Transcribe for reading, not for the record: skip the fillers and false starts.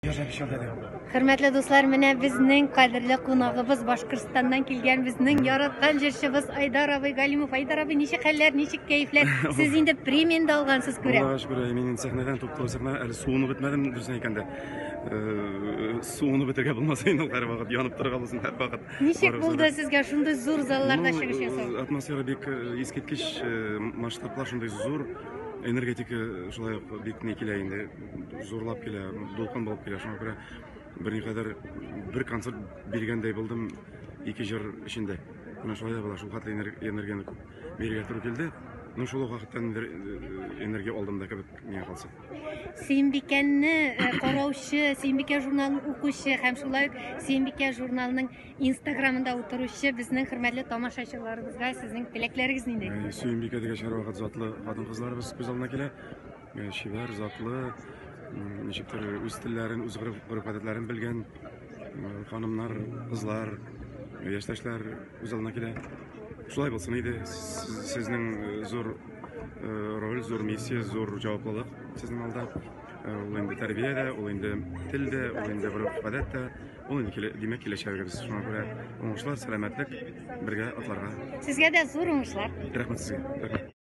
Хөрмәтле дуслар, менә безнең кадерле кунагыбыз Башкортстаннан килгән безнең яраткан җырчыбыз Айдар абый Галимов. Айдар абый, ничек хәлләр, ничек кәефләр? Сез инде премияне дә алгансыз күрәм. Аллага шөкер, мин инде сәхнәдән туп-туры сәхнә, әле суынып бетмәдем, дөресен әйткәндә. Э, суынып бетергә булмаса инде ул һәрвакыт янып торырга булсын һәрвакыт. Ничек булды сезгә шундый зур залларда чыгыш ясау? Атмосфера бик э, искиткеч, э, масштаблар шундый зур, энергетика шулай ук бик ни килә инде. Зурлап килә, дулкын булып килә. Шуңа күрә берникадәр бер концерт биргәндәй булдым ике җыр эчендә. Менә шулай да була, шул хәтле энергияне күп бирергә туры килде. Ну, шул ук вакытта энергия алдым да кебек миңа калса. Сөембикәне э, караучы, Сөембикә журналын укучы һәм шулай ук Сөембикә журналының Инстаграмында утыручы безнең хөрмәтле тамашачыларыбызга сезнең теләкләрегез нинди? Э, Сөембикә дигәч һәрвакыт затлы хатын-кызларыбыз күз алдына килә. Э, чибәр, затлы, ничектер үз телләрен, үз гореф-гадәтләрен белгән ханымнар, кызлар, яшьтәшләр үз алдына килә. Шулай булсын иде. Сезнең зур роль, зур миссия, зур җаваплылык сезнең алда. Ул инде тәрбия дә, ул инде тел дә, ул инде гореф-гадәт тә, ул инде димәк киләчәгебез. Шуңа күрә уңышлар, сәламәтлек, бергә атларга. Сезгә дә зур уңышлар. Рәхмәт сезгә. Рәхмәт.